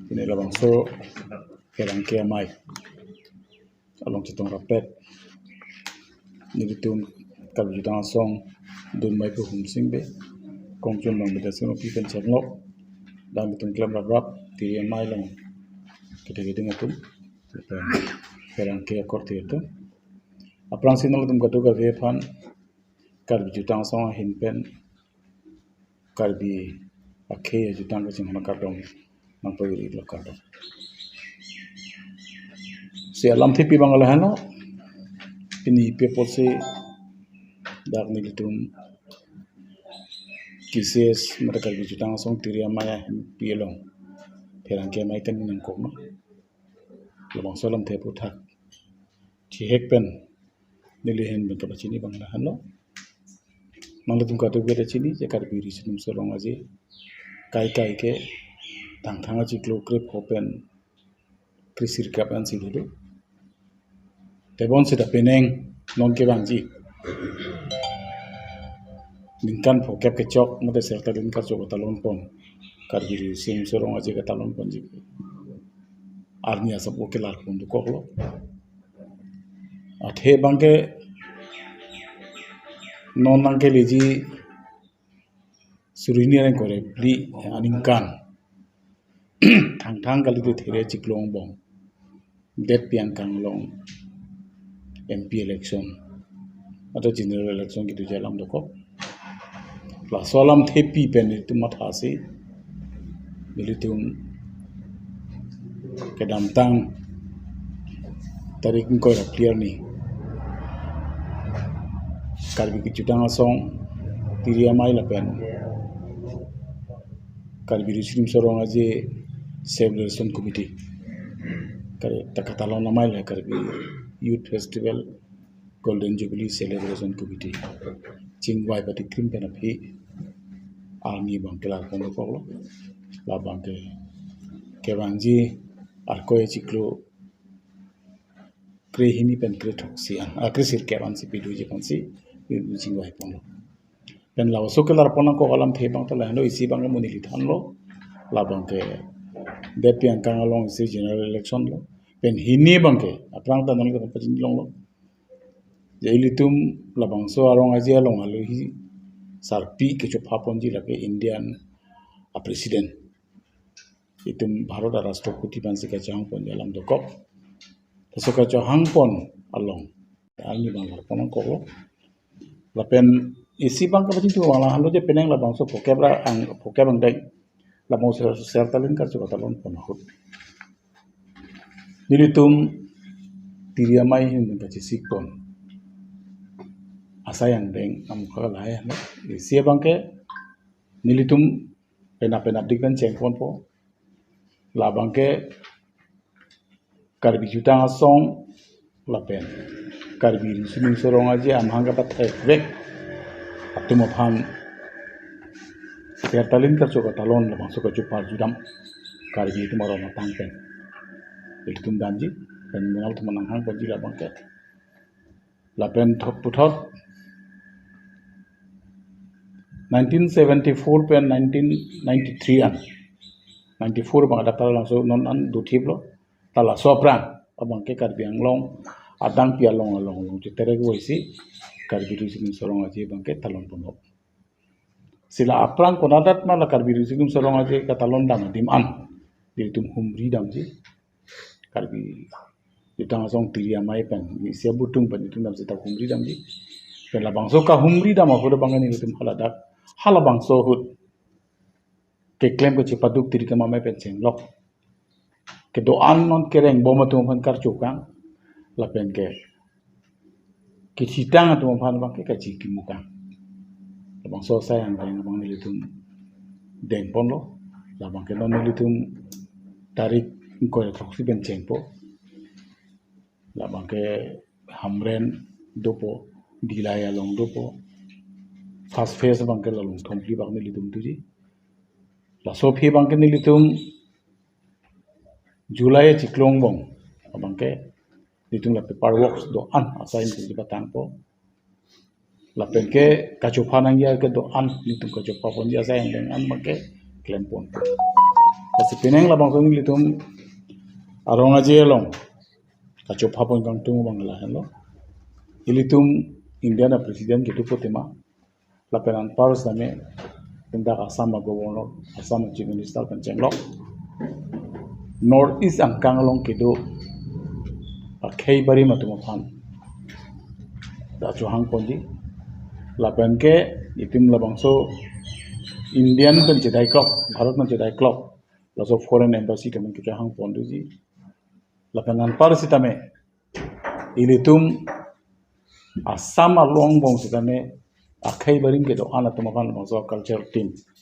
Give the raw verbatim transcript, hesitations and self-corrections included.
Pini labangso pherangke amei along chetong rapet nelitum Karbi Jutang Asong dunmei pu Humsing Bey, kongchun along beda sing opi pen chenglok, dan nelitum klem raprap, tiri amei along kete keding atum, pherangke akorte atum. Aphrangsi nanglitum kadokave aphan Karbi Jutang Asong ahin pen Karbi akhei ajutang kachinghon akardom nangpavir-iklo, kardom. Si alamthepi abang lahenlo, pini pi apotsi dak nelitum K C S mate Karbi Jutang Asong tiri amei ahempi along pherangke amei kaningje nangkoklo. Labangso alamthe aphuthak chihek pen neli ahin pen kapachini abang lahenlo. Nanglitum kadokave ta chini je Karbi Riso Nimso Rong Aje kaikai ke Thangthang achiklo krepho pen kresirkep ansi dolo. Tebon seta penang non kevangji ningkan phokep kechok mate Sertalin Karcho katalon pon, Karbi Riso Nimso Rong Aje katalon ponji arni asap oke lar pon dokoklo. Athe abangke non nangkeleji suri hini ingkoi ra phli aningkan Thangthang kali tu there chiklo angbong detpi angkang along M P election atau general election kedoji alam dokok. Laso alamthepi pen nelitum mathasi nelitum kedamtang tarik ingkoi ra phli arni Karbi Jutang Asong tiri amei lapen Karbi Riso Nimso Rong Aje Celebration Committee, Kar-, ta katalon amei le Karbi Youth Festival Golden Jubilee Celebration Committee chingvai patikrim pen aphi arni abangke lar pon dokoklo. Labangke kevangji ingkoi achiklo krehini pen krethroksi an, ah, kresirkep ansi pidoji aphansi chingvai ponlo. Pen laso kelar pon nangkok alamthe abang ta lahenlo, isi abangke monit le thanlo, labangke detpi angkang along isi general election lo. Pen hini abangke aphrang ta nangli kapachini longlo je ilitum labangso arong aje along alohi sarpi kechopha ponji lake Indian a president, itum Bharat a Rashtrapati aphansi kachehang ponji alam dokok. Laso kachehang pon along arni abang lar pon nangkoklo. Lapen isi abang kapachini abang lahenlo je penang labangso phokep ra ang, phokep angdeng labangso Sertalin Karcho katalon pon ahut nelitum tiri amei ahin pen kachesik pon asai angdeng amukha lahai lo. Isi abangke nelitum penap penapdik pen cheng ponpo. Labangke Karbi Jutang Asong lapen Karbi Riso Nimso Rong Aje amahang kapathekvek atum aphan Sertalin Karcho katalon labangso kachopar judam Karbi atum aron atang pen ilitum damji pen nanglitum nanghang ponji labangke. Lapen thot puthot nineteen seventy-four pen nineteen ninety-three an, ninety-four abang adap ta labangso non an dothiplo. Ta laso aphrang abangke Karbi Anglong adangpi along along along cheterek voisi Karbi Riso Nimso Rong Aje abangke talon ponlo. Si la aphrang konatma la Karbi Riso Nimso Rong Aje katalon dam adim an nelitum humri damji. Karbi Jutang Asong tiri amei pen isi abutung pen itum dam seta humri damji. Pen labangso kahumri dam ahut abangke nelitum haladak halabangso ahut keklem kechepaduk tiri kemamei pen chenglok. Kedo-an non kerengbom atum aphan karchokang, lapen ke kechitang atum aphan abangke kachi kimukang. Labangso asai angdeng abang nelitum deng ponlo. Labangke non nelitum tarik ingkoi ra throksi pen chengpo. Labangke Hamren dopo, Dillai along dopo. First phase abangke la along thom phli abang nelitum doji. Laso aphi abangke nelitum July achiklo angbong abangke nelitum la paper works do-an asai nelitum chepatangpo. Lapen ke kachopha nangji ke do-an nelitum kachopha ponji asai angdeng an abangke klem ponpo. Lasi penang labangso nelitum arong aje along kachopha pon kangtung abang lahenlo. Ilitum Indian a president kedo pu tema, lapen anpar sitame indak Assam a governor, Assam chief minister pen chenglok, North East angkang along kedo akhei barim atum aphan ta chohang ponji. Lapen ke itum labangso Indian pen chedaiklok, Bharat pen chedaiklok, laso foreign embassy atum kechohang pon doji. Lapen anpar sitame ilitum Assam along angbong sitame akhei barim kedo-an atum aphan labangso culture team